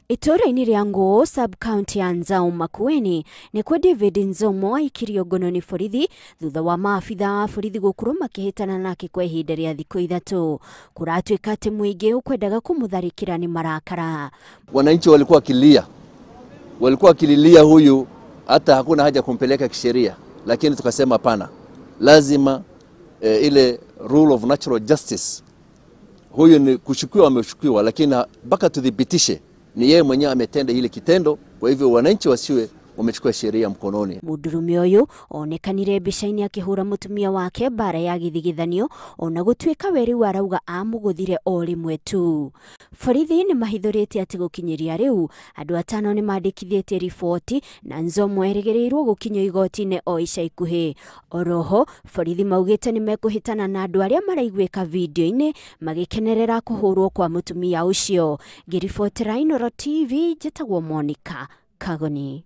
Itũũra-inĩ rĩa Ngũũ sub county ya Nzau Makueni nĩkuo David Nzomo aikirio ngono nĩ borithi thutha wa maabitha a borithi gũkorwo makĩhĩtana nake kwa ihinda rĩa thikũ 3. Kũratuĩka atĩ mũingĩ ũkwendaga kũmũtharĩkĩra nĩ marakara. Wananchi walikuwa wakilia, walikuwa wakililia huyu, hata hakuna haja kumpeleka kisheria, lakini tukasema hapana, lazima ile rule of natural justice, huyu ni kushukiwa, ameshukiwa, lakini mpaka tudhibitishe ni yeye mwenyewe ametenda hili kitendo. Kwa hivyo wananchi wasiwe wamechukua sheria mkononi. Mundurume uyu onekanire mbica-inĩ akĩhũra mũtumia wake mbara ya gĩthigithanio ona gũtuĩka we rĩu arauga amũgũthire o rĩmwe tu. Borithi nĩ mahithũrĩte atĩ gũkinyĩria rĩu andũ 5 nĩ mandĩkithĩtie riboti na Nzomo erĩgĩrĩirwo gũkinyio igoti-inĩ o ica ikuhĩ. Oroho borithi maugĩte nĩ mekũhĩtana na andũ arĩa maraiguĩka video-inĩ magĩkenerera kũhũrwo kwa mũtumia ũcio. Ngĩribotera Inooro TV, njĩtagwo Monica Kagoni.